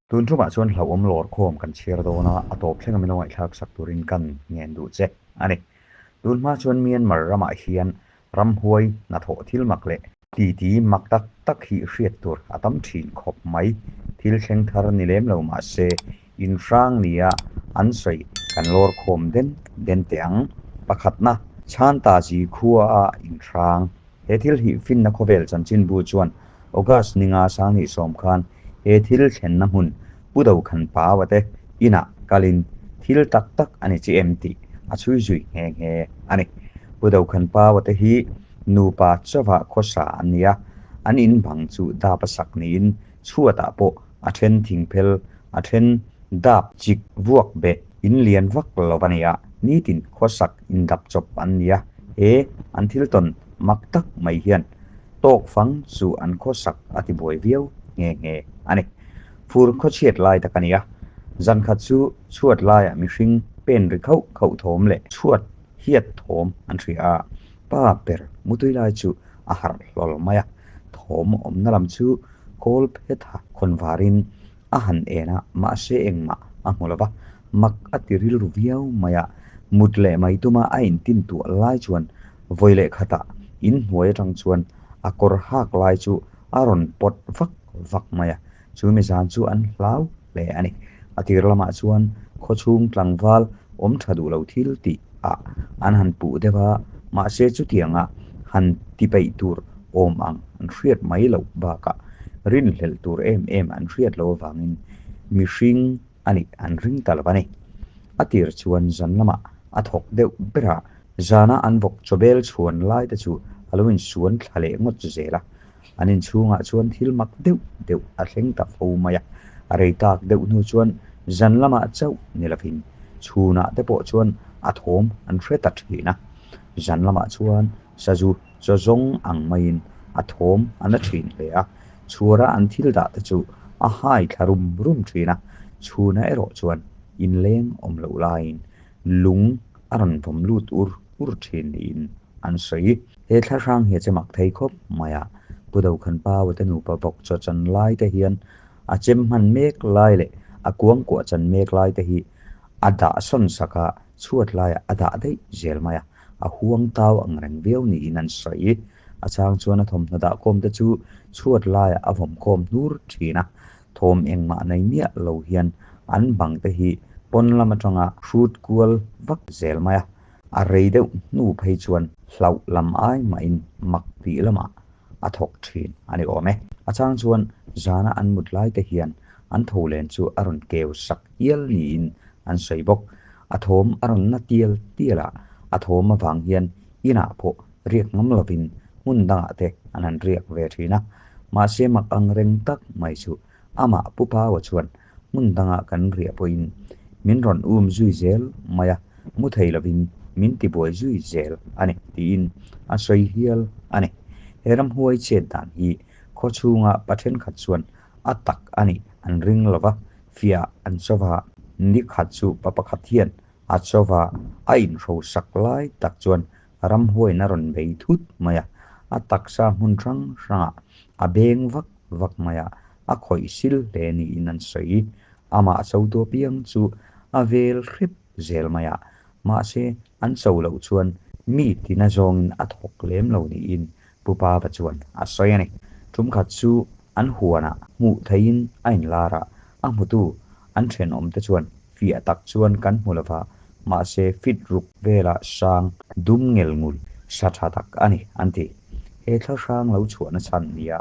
Tun tumah chuan hlauhawm lawr khawm kan chhiar dawn a, a tawp thlenga min lo ngaihthlak sak turin kan ngen duh che a ni. Tun hma chuan Myanmar ramah hian ramhuai hnathawh thil mak leh titi mak tak tak hi hriat tur a tam thin khawp mai. Thil thleng thar ni lem lo mah se inhrang nia an sawi kan lawr khawm den den teh ang. Pakhatna, Chhantazi khuaa inhrang. He thil hi finna khawvel chanchinbu chuan August ninga 2010 khan he thil thlenna hmun Pu Dokhanpaua te inah kalin thil tak tak a ni chi em tih a chhui zui nghe nghe a ni. Pu Dokhanpaua te hi nupa chauha khawsa an ni a, an in bang chu dap a sak niin chhuatah pawh a then thingphel, a then dap chik vuak beh in lian vak lo a ni a, nitin khawsak indap chawp an ni a, he an thil tawn mak tak mai hian tawk fang chu an khawsak a ti buai viau nghe nghe a ni. Fur khawchhiat lai tak a ni a, zan khat chu chhuat laiah mihring pen ri khauh khauh thawm leh chhuat hiat thawm an hria a, pa ber mutui lai chu a harh hlawl mai a, thawm awmna lam chu kawl phetha khawn varin a han en a, mahse engmah a hmu lo va, mak a ti rilru viau mai a, mut leh mai tuma a intin tuah lai chuan vawi leh khatah inhnuai atang chuan a kawr hak lai chu a rawn pawt vak vak mai a, chu mi zan chu an hlau hle a ni. A tir lamah chuan khawchhung tlangval awm tha duh lo thil tih ah an han puh deuh a, mahse chutianga han ti peih tur awm ang an hriat mai loh bakah rinhlelh tur em em an hriat loh avangin mihring a nih an ring ta lo a ni. A tir chuan zan lamah a thawk deuh ber a, zana an vawk chawbel chhuan lai te chu a lo insuan thla leh ngawt zel a, an inchhungah chuan thil mak deuh deuh a thleng ta fo mai a, a rei tak deuh hnu chuan zan lamah chauh ni lovin chhunah te pawh chuan a thawm an hre ta thin a, zan lamah chuan sazu chaw zawng ang maiin a thawm a na thin hle a, chhuara an thil dah te chu a hai thla rum rum thin a, chhunah erawh chuan inleng awm loh laiin lung a rawn vawm lut ur ur thin niin an sawi. He thla hrang hi a che mak thei khawp mai a, Pu Dokhanpaua te nupa vawk chaw chan lai te hian a chem hman mek lai leh a kuangkuah chan mek lai te hi a dah sawn sak a, chhuat laiah a dah daih zel mai a, a huang tau ang reng viau niin an sawi. A chang chuan a thawmhnaw dah khawm te chu chhuat laiah a vawm khawm hnur thin a, thawm engmah nei miah lo hian an bang te hi pawn lam atanga hrut kual vak zel mai a, a rei deuh hnu phei chuan hlauh lam ai mahin mak tih lamah a thawk thin a ni awm e. A chang chuan zana an mut lai te hian an tho len chu a rawn keu sak hial niin an sawi bawk. A thawm a rawn na tial tial a, a thawm avang hian inah pawh riak ngam lovin hmun dangah te an han riak ve thin a. Mahse mak ang reng tak mai chu amah Pu Paua chuan hmun dangah kan riah pawhin min rawn um zui zel mai a, mu thei lovin min tibuai zui zel a ni tiin a sawi hial a ni. He ramhuai chet dan hi khawchhunga pa thenkhat chuan a tak a nih an ring lo va, fiah an cho va. Ni khat chu pa pakhat hian a cho va, a inhrosak lai tak chuan ramhuaiin a rawn bei thut mai a, a taksa hmun hrang hrangah a beng vak vak mai a, a khawih sil hle niin an sawi. Amah chotu apiang chu a vel hrep zel mai a, mahse an cho loh chuan mi tina zawngin a thawk lem lo niin Pu Pava chuan a sawi a ni. Tum khat chu an huanah hmuh theihin a inlar a, a hmutu an thenawmte chuan fiah tak chuan kan hmu lova, mahse fit ruk vela sang dum ngel ngul sa tha tak a ni an ti. He thla hrang lo chhuahna chhan nia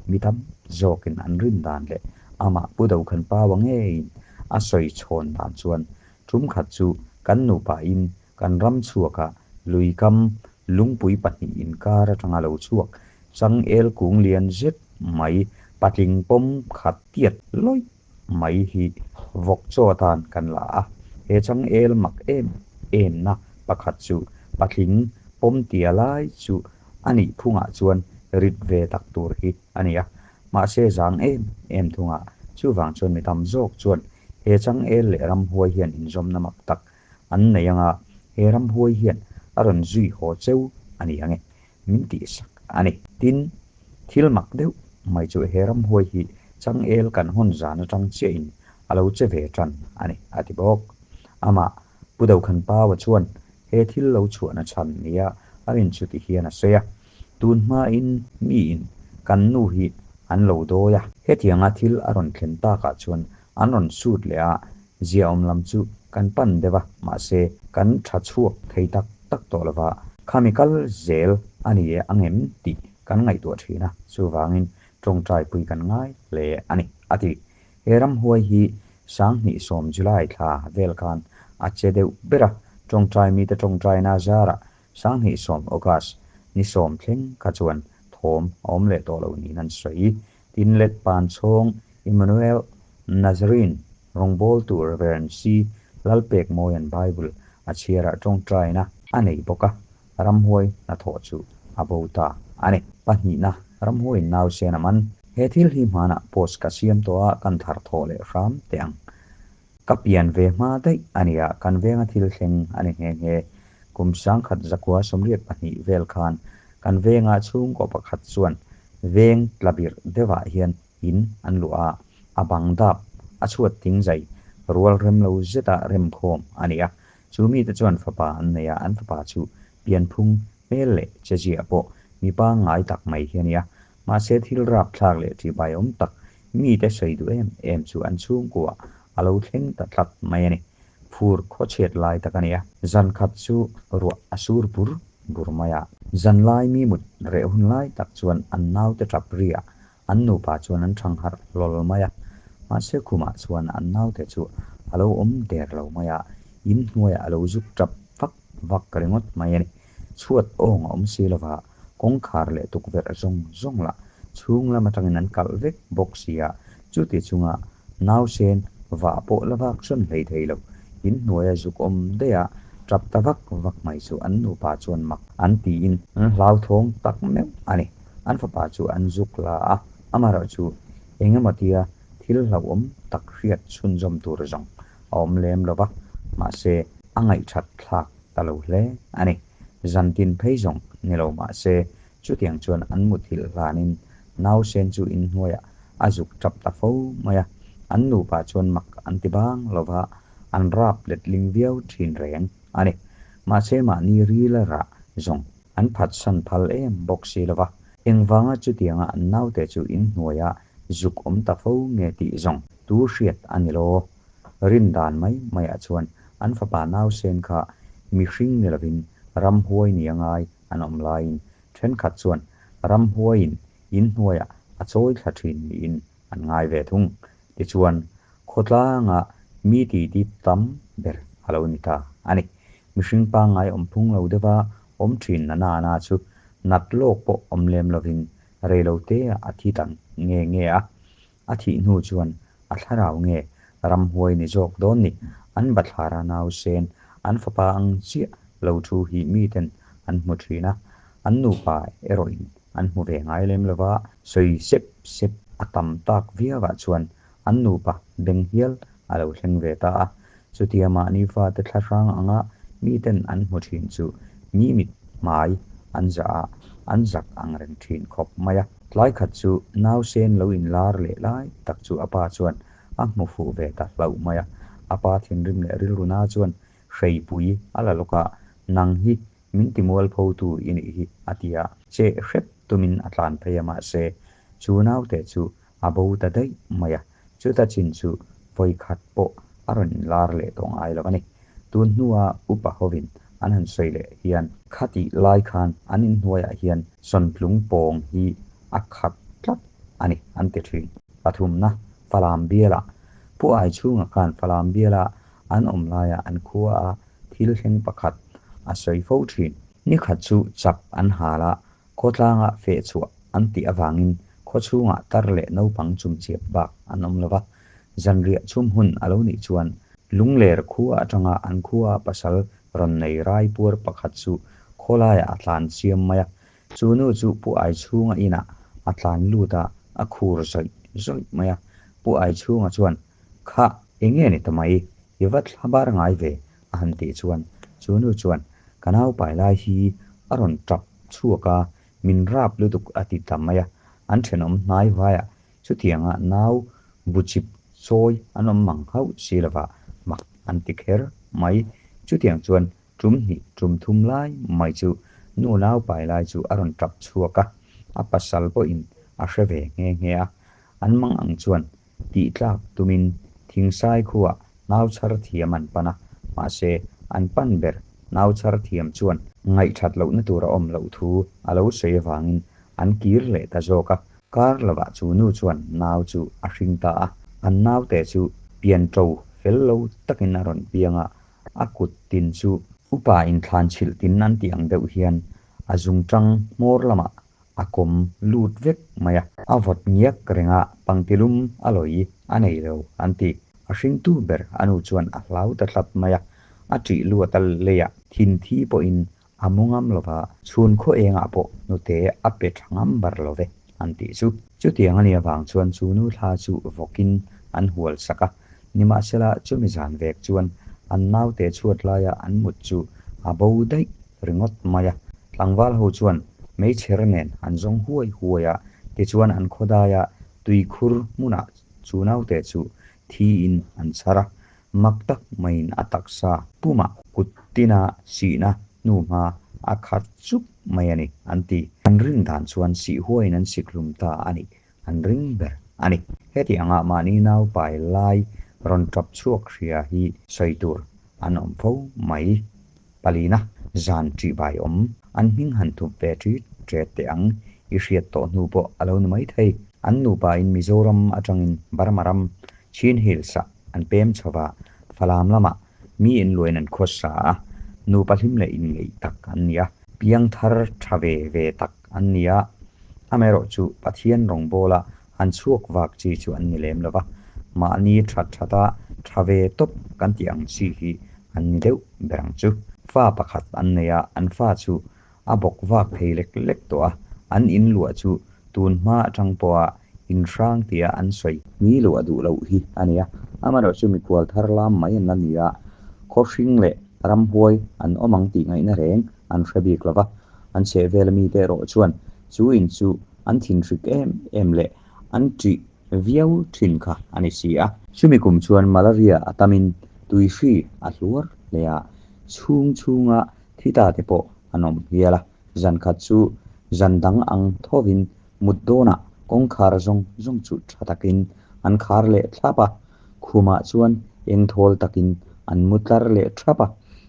mi tam zawkin an rin dan leh amah Pu Dokhanpaua ngeiin a sawi chhawn dan chuan tum khat chu kan nupain kan ram chhuaka lui kam lungpui pahnih inkar atanga lo chhuak changel kung lian zet mai patling pawm khat tiat lawih mai hi vawk chaw atan kan la a. He changel mak em em na pakhat chu patling pawm tia lai chu a nih phungah chuan rit ve tak tur hi a ni a. Mahse zang em em thungah chuvang chuan mi tam zawk chuan he changel leh ramhuai hian inzawmna mak tak an nei anga he ramhuai hian a rawn zui haw cheu a ni ang e, min tihsak a ni. Tin, thil mak deuh mai chu he ramhuai hi Changel kan hawn zan atang chiahin a lo che ve tan a ni, a ti bawk. Amah Pu Dokhanpaua chuan he thil lo chhuahna chhan nia a rin chu ti hian a sawi a, Tun hmain miin kan nu hi an lo dawi a, hetianga thil a rawn thlen takah chuan an rawn sut leh a, ziaawm lam chu kan pan deuh a, mahse kan tha chhuak thei tak tak tawh lova, khami kal zel a ni e ang em tih kan ngaihtuah thin a, chuvangin tawngtaipui kan ngai hle a ni, a ti. He ramhuai hi 2010 July thla vel khan a che deuh ber a, tawngtai mite tawngtaina zarah 2010 August ni sawm thleng kha chuan thawm a awm leh tawh lo niin an sawi. Tin let pan chhawng Emmanuel Nazarene rawngbawltu Rev. C. Lalpekmawia'n Bible a chhiarah tawngtaina a nei bawk a, ramhuai hnathawh chu a bo ta a ni. Pahnihna, ramhuaiin nausen a man. He thil hi hmanah post ka siam tawh a, kan thar thawh leh hram teh ang. Ka pian ve hma daih a nia, kan venga thil thleng a ni nghe nghe. Kum 1982 vel khan kan venga chhungkaw pakhat chuan veng tlabirh deuhah hian in an luah a, a bang dap a chhuat thing zai rual rem lo zeta remkhawm a ni a. Chu mite chuan fapa an nei a, an fapa chu pianphung hmel leh cheziah pawh mi pangngai tak mai hi a ni a. Mahse thil rapthlak leh ṭihbaiawm tak mite sawi duh em em chu an chhungkuah a lo thleng ta tlat mai a ni. Fur khawchhiat lai tak a ni a. Zan khat chu ruah a sur bur bur mai a. Zan lai mi mut reh hun lai tak chuan an naute ṭap riah An nupa chuan an thang harh hlawl mai a, mahse khumah chuan an naute chu a lo awm der lo mai a, in hnuaiah a lo zuk tap vak vak ringawt mai a ni. Chhuat awng a awm si lova, kawngkhar leh tukverh zawng zawng lah chhung lam atangin an kalh vek bawk si a, chuti chunga nausen vah pawh la vak sawn hlei thei lo, in hnuaia zuk awm daih a tap ta vak vak mai chu an nupa chuan mak an tiin an hlauthawng tak meuh a ni. An fapa chu an zuk la a, amaherawhchu eng emaw tia thil hlauhawm tak hriat chhunzawm tur zawng a awm lem lo va, mahse a ngaihthat thlak ta lo hle a ni. Zantin phei zawng ni lo mahse chutiang chuan an muthilh hlanin nausen chu inhnuaiah a zuk tap ta fo mai a, an nupa chuan mak an ti bang lo va, an rap letling viau thin reng a ni. Mahse mahni rila rah zawng An phatsan phal em bawk si lo va, engvanga chutianga an naute chu inhnuaia zuk awm ta fo nge tih zawng tu hriat a ni lo. Rin dan mai maiah chuan an fapa nausen kha mihring ni lovin ramhuai nia ngai an awm laiin thenkhat chuan ramhuaiin inhnuaiah a chawi thla thin niin an ngai ve thung. Tichuan, khawtlanga mi titi tam ber a lo ni ta a ni. Mihring pangngai awm phung lo deuha awm thin na na na chu nat lawk pawh awm lem lovin reiloteah a thi ta nge nge a. A thih hnu chuan a thlarau nge ramhuai ni zawk dawn ni? An bathlara nausen an fapa ang chiah lo thu hi miten an hmu thin a, an nupa erawhin an hmu ve ngai lem lova, sawi sep sep a tam tak viauah chuan an nupa beng hial a lo thleng ve ta a. Chutia mahni fate thla hrang anga miten an hmu thin chu mi mit hmai an zah a, an zak ang reng thin khawp mai a. Tlai khat chu nausen lo inlar leh lai tak chu a pa chuan a hmu fuh ve ta hlauh mai a. A pa thinrim leh rilruna chuan hreipui a la lawk a, Nang hi Min ti mualphotu i nih hi, a ti a. Cheh hrep tumin a tlan phei a, mahse, chu naute chu a bo ta daih mai a, chuta chin chu vawi khat pawh a rawn inlar leh tawh ngai lo a ni. Tun hnua upa hovin an han sawi leh hian, khatih lai khan an inhnuaiah hian sawntlung pawng hi a khat tlat a ni, an ti thin. Pathumna, Falam bialah Pu Aichhunga khan Falam biala an awm laia an khua a thil thleng pakhat a sawi fo thin. Ni khat chu chak an hal a, khawtlanga feh chhuah an tih avangin khawchhungah tar leh naupang chumchiap bak an awm lo va. Zanriah chhum hun a lo nih chuan Lungler khua atanga an khua pasal rawn nei raipuar pakhat chu khawlaiah a tlan chiam mai a. Chu nu chu Pu Aichhunga inah a tlan lut a, a khur zawih zawih mai a. Pu Aichhunga chuan, Khah, enge ni ta mai? I va thla bar ngai ve, a han tih chuan chu nu chuan, Ka naupai lai hi a rawn tap chhuak a, min rap lutuk a ti ta mai a, an thenawm hnai vaiah. Chutianga nau buchip chawi an awm mang hauh si lova mak an ti kher mai. Chutiang chuan tum hnih tum thum lai mai chu nu nau pai lai chu a rawn tap chhuak a, a pasal pawhin a hre ve nghe nghe a. An mang ang chuan tih tlak tumin Thingsai khuaah nau chhar thiam an pan a, mahse an pan ber nau chhar thiam chuan ngaihthat lohna tur a awm loh thu a lo sawi avangin an kir leh ta zawk a. Kar lovah chu nu chuan nau chu a hring ta a, an naute chu pian ṭo fel lo takin a rawn piang a, a kut tin chu upa inthlan chhilh tin an tih ang deuh hian a zungṭang hmawr lamah a kawm lut vek mai a. A vawt ngiak reng a, pangtilum a lawi a nei lo an ti. A hringtu ber a nu chuan a hlau ta tlat mai a, a ṭih luat a leiah thin thi pawhin a mu ngam lo va, chhun khaw engah pawh hnute a pe ṭha ngam bar lo ve an tih chu. Chutiang a nih avang chuan chu nu thla chu vawkin an hual sak a, nimahsela chumi zan vek chuan an naute chhuat laia an mut chu a bo daih ringawt mai a. Tlangval ho chuan meichher nen an zawng huai huai a, tichuan an khawdaia tuikhur hmunah chu naute chu thiin an chhar a, mak tak maiin a taksa pumah kut tina sihna hnuhma a khat chup mai a ni, an ti. An rin dan chuan sih huaiin an sik hlum ta a nih an ring ber a ni. Heti anga mahni nau pai lai rawn tap chhuak hria hi sawi tur an awm fo mai. Palina, zan ṭih bai awm, an hming han thup ve ṭit ṭet teh ang, i hriat tawh hnu pawh a lo ni mai thei. An nupain Mizoram aṭangin Burma ram Chin Hills-ah an pem chho va, Falam lamah mi inluain an khawsa a, nupa hlim leh inngeih tak an ni a, piangthar ṭha ve ve tak an ni a, amaherawhchu Pathian rawngbawla han chhuak vak chi chu an ni lem lo va, mahni that thata tha ve tawp kan tih ang chi hi an ni deuh ber ang chu. Fa pakhat an nei a, an fa chu a bawk vak thei lek lek tawh a, an in luah chu tun hma atang pawha in hrang tia an sawi. Ni luah duh loh hi a ni a, amaherawhchu mikhual thar lam mai an la ni a, khaw hring leh ramhuai an awm ang tih ngaihna reng an hre bik lo va, an chhehvel mite erawh chuan chu in chu an thinhrik em em leh an ṭih viau ṭhin kha a ni si a. Chumi kum chuan malaria a tamin tuihri a hluar hle a, chhung chhunga thi ta te pawh an awm hial a. Zan khat chu zan dang ang thovin mut dawnah kawngkhar zawng zawng chu ṭha takin an khar leh thlap a, khumah chuan engthawl takin an mu tlar leh ṭhap a,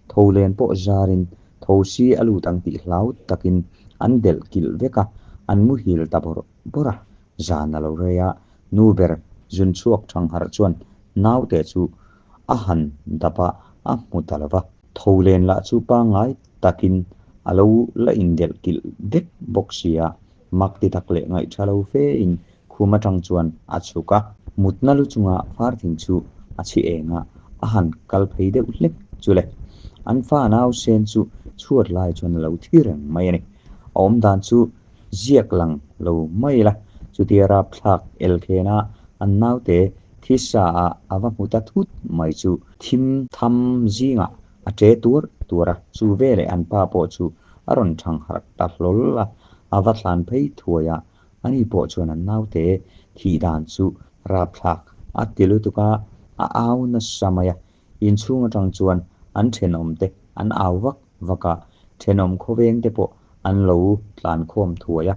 tholen pawh zarin Thosi a lut ang tih hlau takin an delh kilh vek a, an muhil ta bawrh bawrh a. Zan a lo rei a, nu ber zun chhuak thangharh chuan naute chu a han dap a, a hmu ta lo va. Tho len lah chu pangngai takin a lo la indelh kilh vek bawk si a, mak ti tak leh ngaihṭha lo fein khum aṭang chuan a chhuk a. Mutna lu chunga farthing chu a chhi eng a, a han kal phei deuh hlek chu le. An fa nau sen chu chhuat lai chuan a lo thi reng mai a ni. A awm dan chu ziak lang lo mai la, chutia rapthlak elkhena an naute thisa ah a va hmu ta thut mai chu thim tham zingah a ṭe tuar tuar a, chu veleh an pa pawh chu a rawn thang harh ta hlawl a, a va thlan phei thuai a, Ani pawh chuan an naute thih dan chu rapthlak a ti lutuk a, a au nasa mai a. Inchhung atang chuan an thenawmte an au vak vak a, thenawm khawvengte pawh an lo tlankhawm thuai a,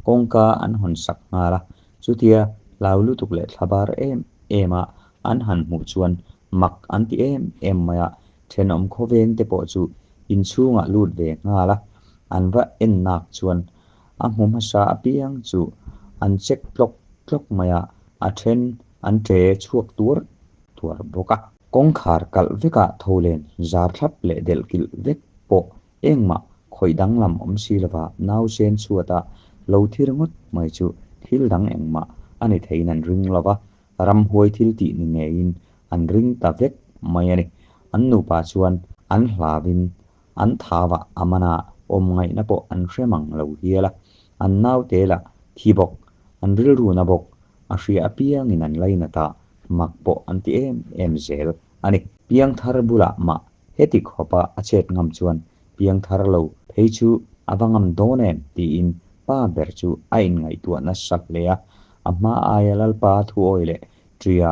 kawngka an hawn sak nghal a. Chutia hlau lutuk leh thlabar em em a an han hmuh chuan mak an ti em em mai a, thenawm khawvengte pawh chu inchhungah lut ve nghal a, an va en nak chuan A hmu hmasa apiang chu an check tlawk tlawk mai a, a then an ṭe chhuak tuar tuar bawk a. Kawngkhar kalh vekah tho len zar thlap leh delh kilh vek pawh engmah khawih danglam awm si lova nausen chhuata lo thi ringawt mai chu thil dang engmah a ni theiin an ring lo va, ramhuai thil tih ni ngeiin an ring ta vek mai a ni. An nupa chuan an hlauin An thauah a man a, awm ngaihna pawh an hre mang lo hial a, an naute lah thi bawk, an rilruna bawk, a hria apiangin an lainat a, mak pawh an ti em em zel a ni. Piangthar bulah mah heti khawpa a chet ngam chuan piangthar lo phei chu a va ngam dawn em tiin pa ber chu a inngaihtuah nasa hle a, A hma aia Lalpa thuawi leh ṭia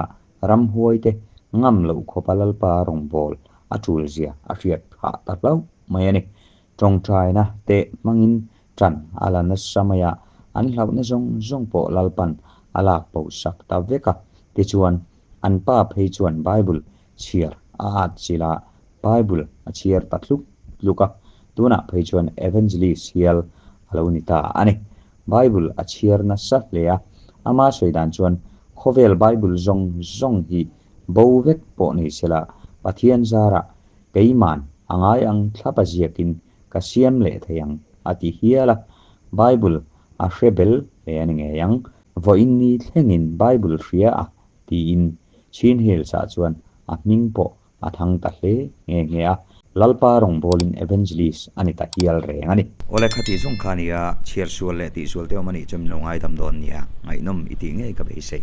ramhuaite ngam loh khawpa Lalpa rawngbâwl a ṭulzia a hriat phah ta hlauh mai a ni. Ṭawngṭaina te hmangin ṭan a la nasa mai a, an hlauhna zawng zawng pawh Lalpan a lak bo sak ta vek a. Tichuan, an pa phei chuan Bible chhiar a at chilh a, Bible a chhiar ta tluk tluk a, tunah phei chuan Evangelist hial a lo ni ta a ni. Bible a chhiar nasa hle a, ama sawi dan chuan khawvel Bible zawng zawng hi bo vek pawh ni sela, Pathian zarah keiman a ngai ang thlap a ziakin ka siam leh thei ang a ti hial a, Bible a hre bel hle a ni ngei ang. Vawiin ni thlengin Bible hria a tiin Chin Hills-ah chuan a hming pawh a thang ta hle nghe nghe a, Lalpa rawngbawlin Evangelist a ni ta hial reng a ni. Awle kha tih zawng kha a ni a, chhiar sual leh tih sual te awm a nih chuan min lo ngaidam dawn nia, ngaihnawm i tih ngei ka beisei.